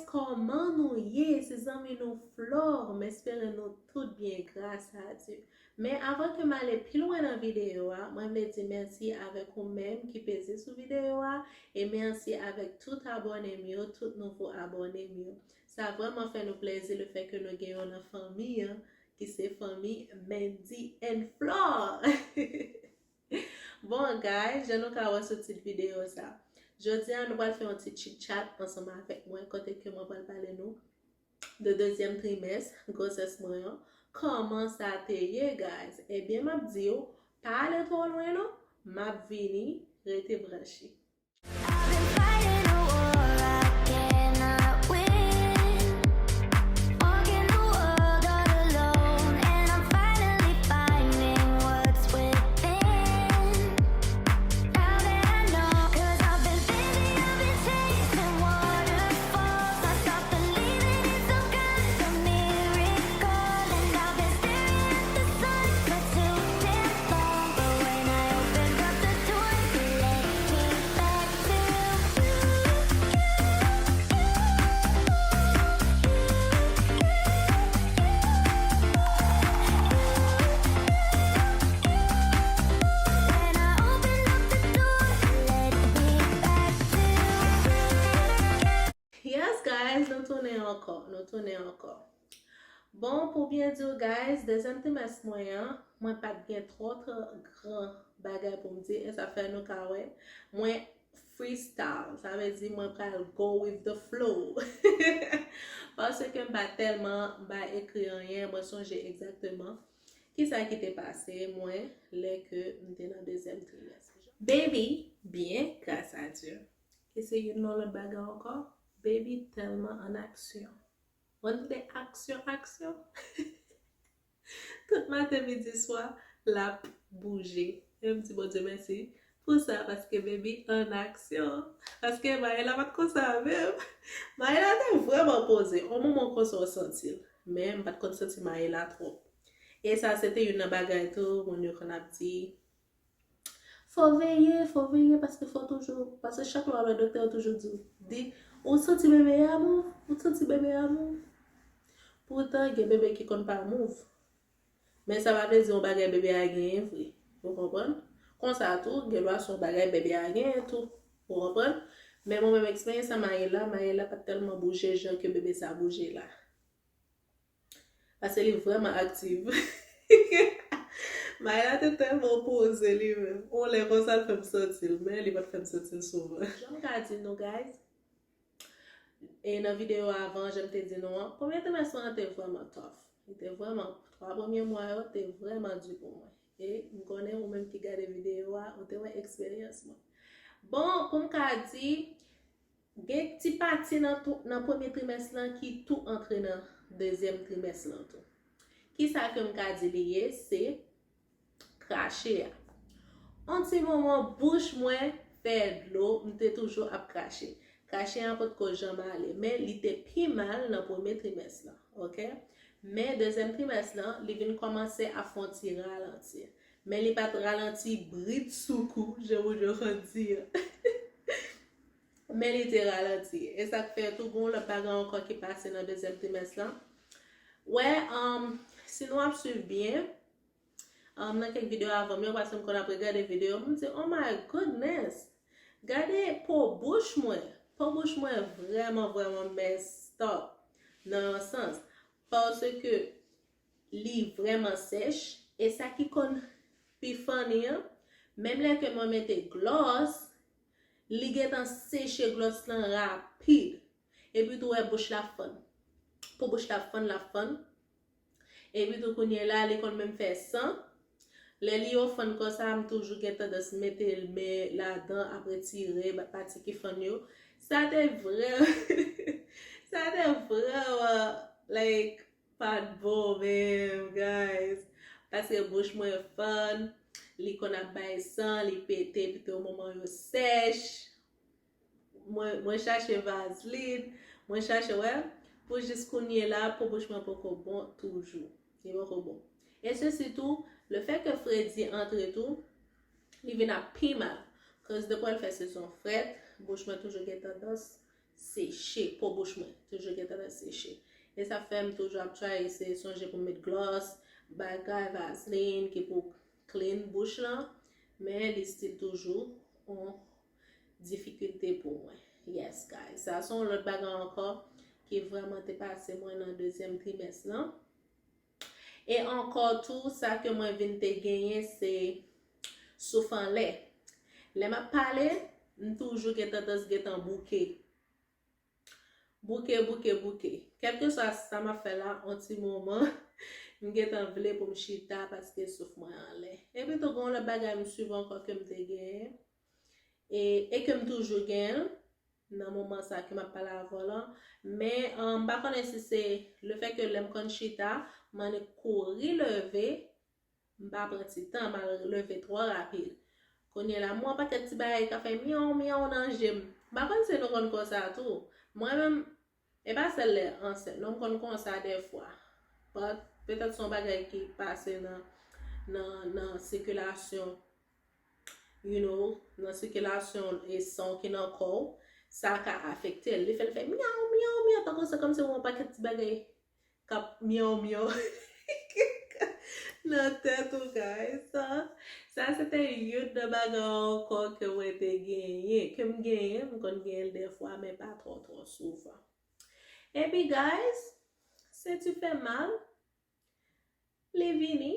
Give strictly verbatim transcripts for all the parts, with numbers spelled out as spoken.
Kòman nou ye? Se zanmi nou Flore. M espere nou tout byen, gras a Dye. Men avan ke m ale pi lwen nan videyo a, mwen vle di mèsi avèk ou menm ki peze sou videyo a, e mèsi avèk tout abòne m yo, tout nouvo abòne m yo. Sa vrèman fè nou plezi lefètke nou gen yon nan fanmi an, ki se fanmi Mendy and Flore. Bon, guys, jan nou ka wè sou tit videyo sa, jodi a nou pral fè yon ti chit chat ansanm avèk mwen, kote ke mwen pral pale nou de dezyèm trimès gwosès mwen an. Kòman sa te ye, guys? Ebyen, m ap di w, pa ale twò lwen non, m ap vini, rete branche. I've been fighting a war I cannot win. Walking the world all alone, and I'm finally finding what's within. Now that I know, 'cause I've been, baby, I've been chasing waterfalls. I stopped believing in some kind of miracle, and I've been staring at the sun for too damn long. But when I opened up the door, it led me back to you. When I opened up the door, it led me back to you. Yes, guys, nou tounen ankò, nou tounen ankò. Bon, pou byen di w, guys, dezyèm trimès mwen an, mwen pa t gen twò, twò gran bagay pou m di, e sa fè nou ka wè, mwen freestyle, sa vle di mwen pral go with the flow. Paske m pa tèlman, m pa ekri anyen, mwen sonje egzakteman kisa ki te pase mwen lè ke m te nan dezyèm trimès. Baby, byen, gras a Dye. E se youn nan lòt bagay ankò, baby tèlman an aksyon. Mwen tande aksyon, aksyon. Tout maten, midi, swa, l ap bouje. E m di Bondye mèsi pou sa, paske baby an aksyon. Paske Maëla pa t konsa menm. Maëla te vrèman poze. On moman konsa w santi l. Men m pa t konn santi Maëla twòp. E sa, se te youn nan bagay tou, moun yo konn ap di, fò veye, fò veye, paske fò toujou, paske chak lè w al wè doktè, yo toujou di w, di, ou santi bebe a move, ou santi bebe a move. Poutan, gen bebe ki konn pa move. Men sa pa vle di yon bagay bebe a genyen vre. Ou konprann? Konsa tou, gen dwa se yon bagay bebe a genyen tou. Ou konprann? Men mwen menm eksperyans an Maëla, Maëla pa t tèlman bouje jan ke bebe sa bouje la. Paske li vrèman aktif. Maëla te tèlman poze li menm. On lè konsa l fè m santi l, men li pa t fè m santi l souvan. Jan m ka di nou, guys, e nan videyo avan, jan m te di nou an, premye trimès mwen an te vrèman tough. Li te vrèman, twa premye mwa yo te vrèman di pou mwen. E m konnen ou menm ki gade videyo a, ou te wè eksperyans mwen. Bon, pou m ka di, gen ti pati nan tou, nan premye trimès lan ki tou antre nan dezyèm trimès lan tou. Kisa ke m ka di li ye? Se krache a. On ti moman, bouch mwen fè dlo, m te toujou ap krache. Krache a potko janm ale, men li te pi mal nan premye trimès lan, oke? Men dezyèm trimès lan, li vin kòmanse ap fè on ti ralanti. Men li pa t ralanti britsoukou, jan moun yo konn di an. Men li te ralanti. E sa k fè tou, gen yon lòt bagay ankò ki pase nan dezyèm trimès lan. Wè, um, si nou ap swiv byen, um, nan kèk videyo avan m yo, paske m konn ap regade videyo, m di, oh my goodness! Gade po bouch mwen. Po bouch mwen vrèman, vrèman messed up nan yon sans. Paske li vrèman sèch. E sa ki konn pi funny an, menm lè ke mwen mete gloss, li gentan seche gloss lan rapid. Epi tou wè bouch la fann. Po bouch la fann, la fann. Epi tou kounye la, li konn menm fè san. Lè li yo fann konsa, m toujou gen tandans mete men ladan, ap retire ba-, pati ki fann yo. Sa te vrè-, sa te vrèman, like, pa t bon menm, guys. Paske bouch mwen fann, li konn ap bay san, li pete, epi tou moman yo sèch. Mwen, mwen chache vazlin, mwen chache, wè, pou jis kounye la, po bouch mwen poko bon toujou. Li poko bon. E se sitou, lefètke fredi antre tou, li vin ap pi mal. Cause depi w al fè sezon frèt, bouch mwen toujou gen tandans seche, po bouch mwen toujou gen tandans seche. E sa fè m toujou ap try eseye sonje pou m met gloss, bagay, vaseline ki pou clean bouch lan, men li still toujou yon difikilte pou mwen. Yes, guys. Sa se yon lòt bagay ankò ki vrèman te pase mwen nan dezyèm trimès lan. E ankò tou, sa ke mwen vin te genyen, se souf anlè. Lè m ap pale, m toujou gen tandans gentan bouke. Bouke, bouke, bouke. Kèlkeswa sa m ap fè la, yon ti moman, m gentan vle pou m chita paske souf mwen anlè. Epi tou, gen yon lòt bagay m swiv ankò ke m te genyen. E, e ke m toujou genyen nan moman sa ke m ap pale avè w lan. Men, um, m pa konnen si se le fè ke lè m konn chita, m annik kouri leve, m pa pran ti tan, m al leve twò rapid. Kounye la, m wè yon pakèt ti bagay k ap fè myaw, myaw nan je m. M pa konn si nou konn konsa tou. Mwen menm, e pa sèl lè ansent, non, m konn konsa dèfwa. But, petèt se yon bagay ki pase nan, nan, nan sikilasyon, you know, nan sikilasyon e san w ki nan kò w, sa ka afekte l. Li fè l fè myaw, myaw, myaw, tankou se kòmsi yon pakèt ti bagay k ap myaw, myaw nan tèt ou, guys. Sa, sa se te youn nan bagay ankò ke mwen te genyen, ke m genyen, m konn genyen l dèfwa, men pa twò, twò souvan. Epi, guys, senti fè mal, li vini,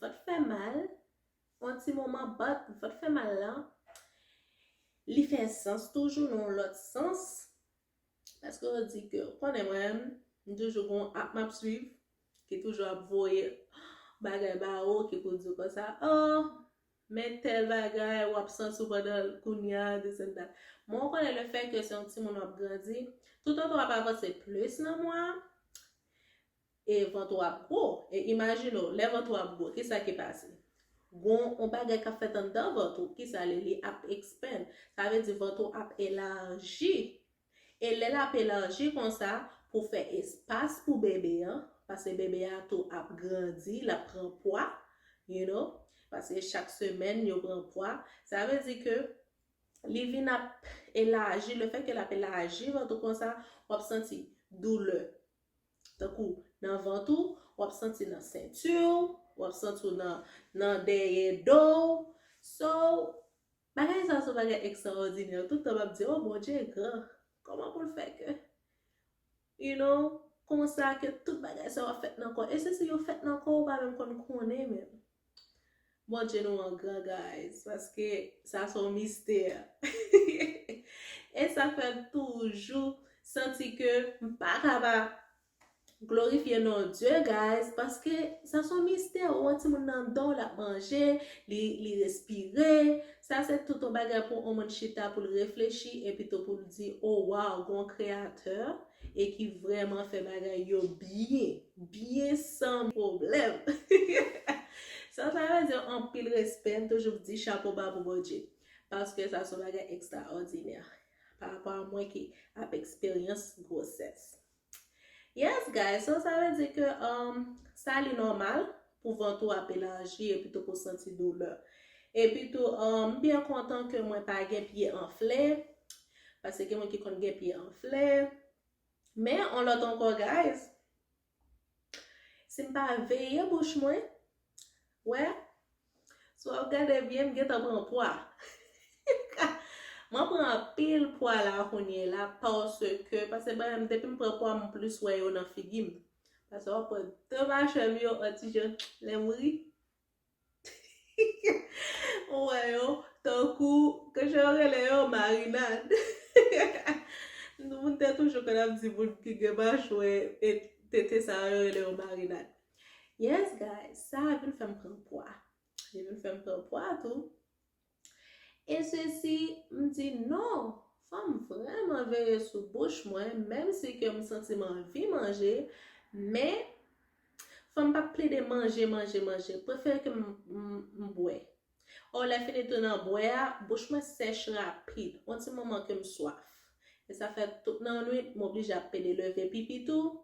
vant fè mal, yon ti moman, but vant fè mal lan, li fè sans toujou nan yon lòt sans. Paske yo di ke, ou konnen mwen, m toujou gon app m ap swiv, ki toujou ap voye bagay ba ou, ki pou di w konsa, oh, men tèl bagay, w ap santi w pandan kounye a, this and that. Mwen, ou konnen le fè ke se yon timoun w ap grandi, toutotan w ap avanse plis nan mwa, e vant ou ap gwo. E imajine w, lè vant ou ap gwo, kisa ki pase? Gon yon bagay k ap fèt anndan vant ou, kisa li, li ap expand. Sa vle di vant ou ap elaji. E lè l ap elaji konsa, pou fè espas pou bebe an, paske bebe a tou ap grandi, l ap pran pwa, you know, paske chak semèn yo pran pwa. Sa vle di ke li vin ap elaji, le fè ke l ap elaji vant ou konsa, w ap santi doulè. Tankou nan vant ou, w ap santi nan senti w, w ap santi w nan, nan dèyè do w. So, bagay sa se yon bagay ekstraòdinè. Tout tan m ap di, oh, Bondye gran. Kòman pou l fè ke, you know, konsa ke tout bagay sa yo ap fèt nan kò w? E se si yo fèt nan kò w, ou pa menm konn konnen menm. Bondye nou an gran, guys, paske sa se yon mistè. E sa fè m toujou santi ke m pa ka pa glorifye non Dye, guys, paske sa se yon mistè. Ou wè timoun nan dan w, l ap manje, li, li respire. Sa se tout yon bagay pou yon moun chita, pou l reflechi, epi tou pou l di, oh, wow, gon kreyatè, e ki vrèman fè bagay yo byen, byen san pwoblèm. Sa, sa vle di anpil respè, m toujou di chapo ba pou Bondye. Paske sa se yon bagay ekstraòdinè pa rapò a mwen ki ap eksperyans gwosès. Yes, guys, so sa vle di ke, um, sa li nòmal pou vant ou ap elaji epi tou pou santi doulè. Epi tou, um, m byen kontan ke mwen pa gen pye anfle, paske gen moun ki konn gen pye anfle. Men, on lòt ankò, guys, si m pa veye bouch mwen, wè, si w ap gade byen, m gentan pran pwa. Mwen pran anpil pwa la kounye la, paske, paske mwen menm, depi m pran pwa, m plis wè yo nan figi m. Paske w ap wè de machè m yo, an ti jan, lè m ri. Ou wè yo, tankou, ke jan yo rele yo, marinad. Moun te toujou konn ap di moun ki gen machwè e tete sa yo rele yo marinad. Yes, guys, sa vin fè m pran pwa. Li vin fè m pran pwa tou. E sesi, m di non, fò m vrèman veye sou bouch mwen, menm si ke m santi m anvi manje, men fò m pa plede manje, manje, manje. Prefere ke m, m, m bwè. Ò, lè fini tou nan bwè a, bouch mwen sèch rapid. Yon ti moman ke m swaf. E sa fè tout nan nwit, m oblije ap pede leve pipi tou.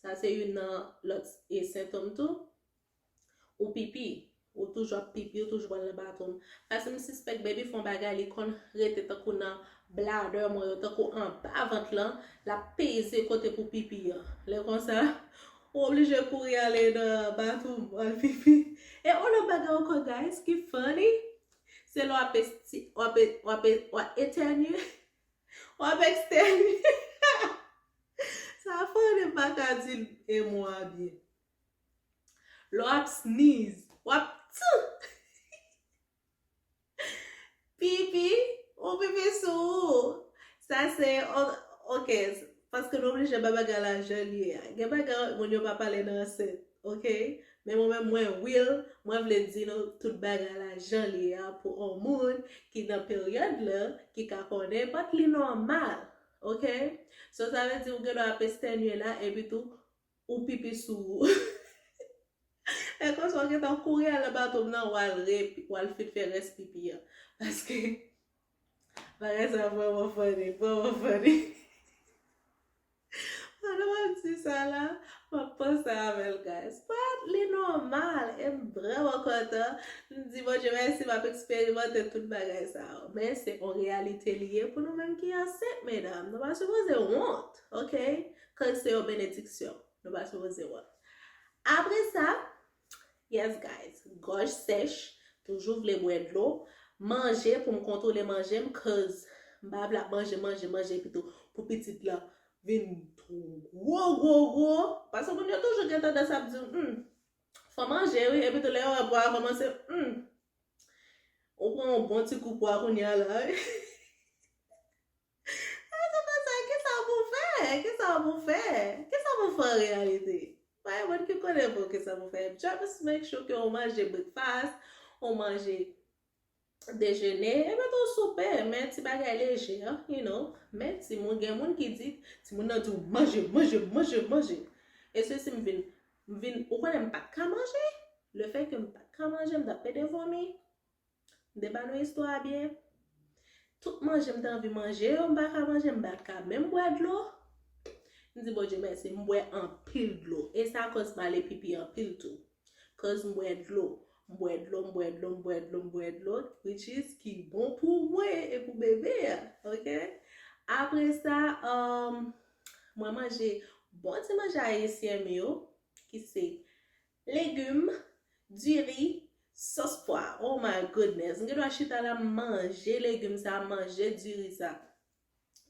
Sa se youn nan lòt e sentòm tou. Ou pipi, ou toujou ap pipi, ou toujou pral nan bathroom. Paske m sispèk baby fè yon bagay, li konn rete tankou nan bladè mwen yo, tankou anba vant lan, l ap peze kote pou pipi an. Lè konsa, ou oblije kouri ale nan batwouv al pipi. E yon lòt bagay ankò, guys, ki funny, se lè w ap esti-, w ap e-, w ap e-, w ap etènye, w ap ekstènye. Sa funny, m pa ka di e mo a byen. Lè w ap sneeze, w ap tch! Pipi, ou pipi sou ou. Sa se, o-, ok, paske nou oblije ba bagay la jan li ye a. Gen bagay moun yo pa pale nan ansent, ok? Men mwen menm, mwen will, mwen vle di nou tout bagay la jan li ye a pou yon moun ki nan peryòd la, ki ka konnen, but li nòmal, ok? So, sa vle di ou gen dwa ap estènye la, epi tou, ou pipi sou ou. E konsa w gentan kouri al nan batwouv nan, w al re-, w al fin fè rès pipi an. Paske bagay sa vrèman funny, vrèman funny. Pandan m ap di sa la, m ap panse avè l, guys. But li nòmal, e m vrèman kontan. M di Bondye mèsi, m ap eksperimante tout bagay sa yo. Men se yon reyalite li ye pou nou menm ki ansent, medam. Nou pa sipoze wont, ok? Cause se yon benediksyon. Nou pa sipoze wont. Apre sa, yes guys, gòj sèch, toujou vle bwè dlo, manje pou m kontwole manje m, cause m pa vle ap manje, manje, manje, epi tou pou pitit la vin gwo, gwo, gwo. Paske moun yo toujou gen tandans ap di, hmm, fò manje wi, epi tou lè yo wè pwa a kòmanse, hmm, ou pran yon bon ti kou pwa kounye a la wi. Sa fè sa, kisa pou fè? Kisa pou fè? Kisa pou fè an reyalite? Pa gen moun ki konnen bon kisa pou fè. Just make sure ke ou manje breakfast, ou manje dejene, epi tou soupe, men ti bagay leje, you know. Men timoun, gen moun ki di, timoun nan di w manje, manje, manje, manje. E se si m vin, m vin, ou konnen m pa t ka manje? Le fè ke m pa t ka manje, m t ap pede vomi. M te ba nou istwa a byen. Tout manje m te anvi manje yo, m pa ka manje, m pa t ka menm bwè dlo. M di Bondye mèsi, m bwè anpil dlo. E sa kòz m ale pipi anpil tou. Cause m bwè dlo. M bwè dlo, m bwè dlo, m bwè dlo, m bwè dlo, which is ki bon pou mwen e pou bebe a, ok? Apre sa, um, mwen manje bon ti manje ayisyen m yo, ki se legim, diri, sòs pwa. Oh my goodness. M gen dwa chita la, m manje legim sa, m manje diri sa.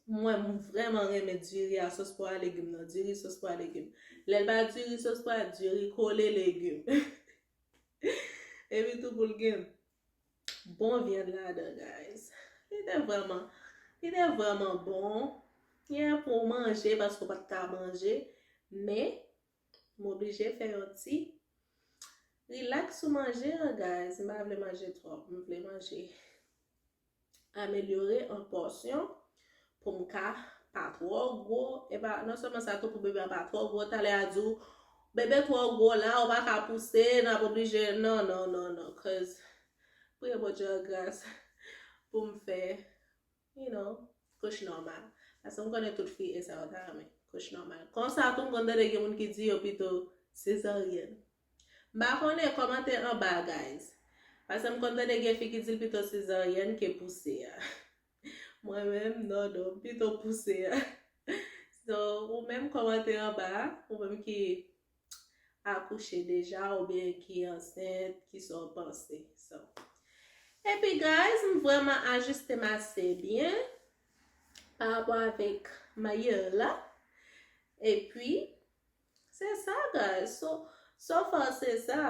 Mwen, m vrèman renmen diri a, sòs pwa, legim nan. Diri, sòs pwa, legim. Lè l pa diri, sòs pwa, diri kole legim. Epi tou pou l gen bon vyann ladan, guys. Li te vrèman, li te vrèman bon. Gen pou w manje paske w pa t ka manje. Men, m oblije fè yon ti relax sou manje an, guys. M pa vle manje twòp. M vle manje amelyore an pòsyon pou m ka pa twò gwo. E pa, non sèlman sa tou pou bebe a pa twò gwo, talè a di w, bebe twò gwo la, ou pa ka pouse, n ap oblije, non, non, non, non, cause priye Bondye an gras pou m fè, you know, kouch nòmal. Paske m konnen tout fi e sa yo ta renmen, kouch nòmal. Konsa tou m konn tande gen moun ki di yo pito sezaryèn. M pa konnen, kòmante anba, guys. Paske m konn tande gen fi ki di l pito sezaryèn ke pouse a. Mwen menm, non, non, m pito pouse a. So, ou menm kòmante anba, ou menm ki akouche deja oubyen ki ansent, kisa w panse. So, epi, guys, m vrèman ajiste m ase byen pa rapò avèk mayèl la. Epi, se sa, guys. So, so far, se sa.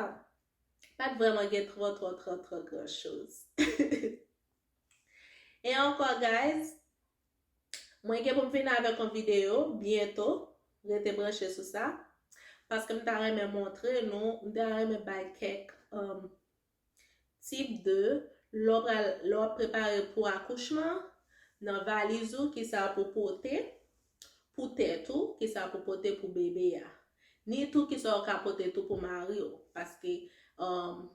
Pa t vrèman gen twò, twò, twò, twò gran choz. E ankò, guys, mwen gen pou m vin avèk yon videyo byento. Rete branche sou sa. Paske m ta renmen montre nou, m ta renmen bay kèk, um, tip de lè w pral, lè w ap prepare pou akouchman, nan valiz ou, kisa pou pote pou tèt ou, kisa pou pote pou bebe a. Ni tou kisa w ka pote tou pou mari w. Paske, um,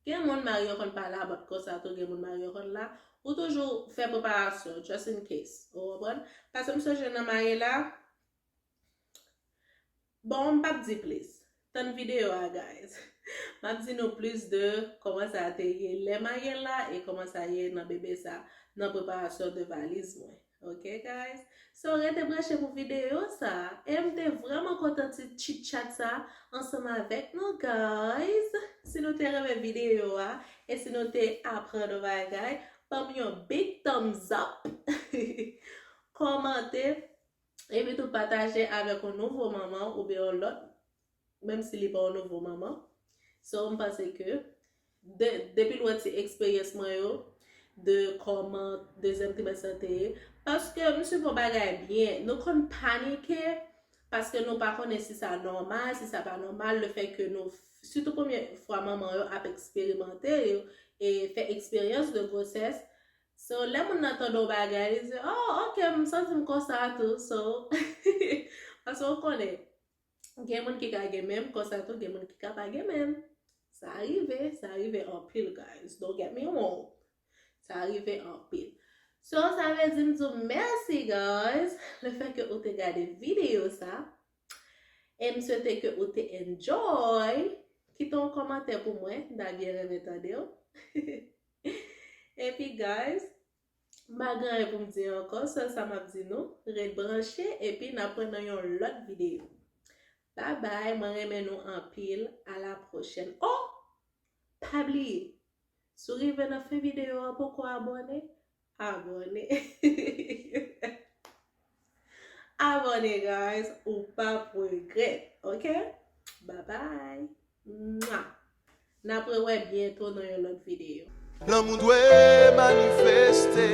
gen moun mari yo konn pa la, but konsa tou gen moun mari yo konn la. Ou toujou fè preparasyon, just in case. Ou konprann? Paske m sonje nan maye la, bon, m p ap di plis. Tann videyo a, guys. M ap di nou plis de kòman sa te ye lè maye la e kòman sa ye nan bebe sa. nan preparasyon de valiz mwen. Ok, guys? So, rete branche pou videyo sa. E m te vrèman kontan ti chit chat sa ansanm avèk nou, guys. Si nou te renmen videyo a, e si nou te aprann yon bagay, ban m yon big thumbs up. Kòmante, epi tou pataje avèk yon nouvo manman oubyen yon lòt, menm si li pa yon nouvo manman. So, m panse ke de, depi l wè ti eksperyans mwen yo, de kòman dezyèm trimès lan te ye, paske m swiv yon bagay byen, nou konn panike, paske nou pa konnen si sa nòmal, si sa pa nòmal, le fè ke nou, sitou premye fwa manman yo ap eksperimante yo, e fè eksperyans de gwosès. So, lè moun nan tande yon bagay, li di, oh, ok, m santi m konsa tou. So, paske w konnen, gen moun ki ka gen menm konsa tou, gen moun ki ka pa gen menm. Sa rive, sa rive anpil, guys. Don't get me wrong. Sa rive anpil. So, sa vle di m di w mèsi, guys, le fè ke ou te gade videyo sa. E m swete ke ou te enjoy. Kite yon kòmantè pou mwen, m ta byen renmen tande w. Epi, guys, m pa gen anyen pou m di ankò, sèl sa m ap di nou, ret branche, epi n ap wè nan yon lòt videyo. Bye bye, mwen renmen nou anpil, a la pwochèn. Oh! Pa bliye, si w rive nan fen videyo a, poko abòne, abòne. Abòne, guys, ou p ap regrèt, ok? Bye bye. Mwa. N ap rewè byento nan yon lòt videyo. Lanmou dwe manifeste,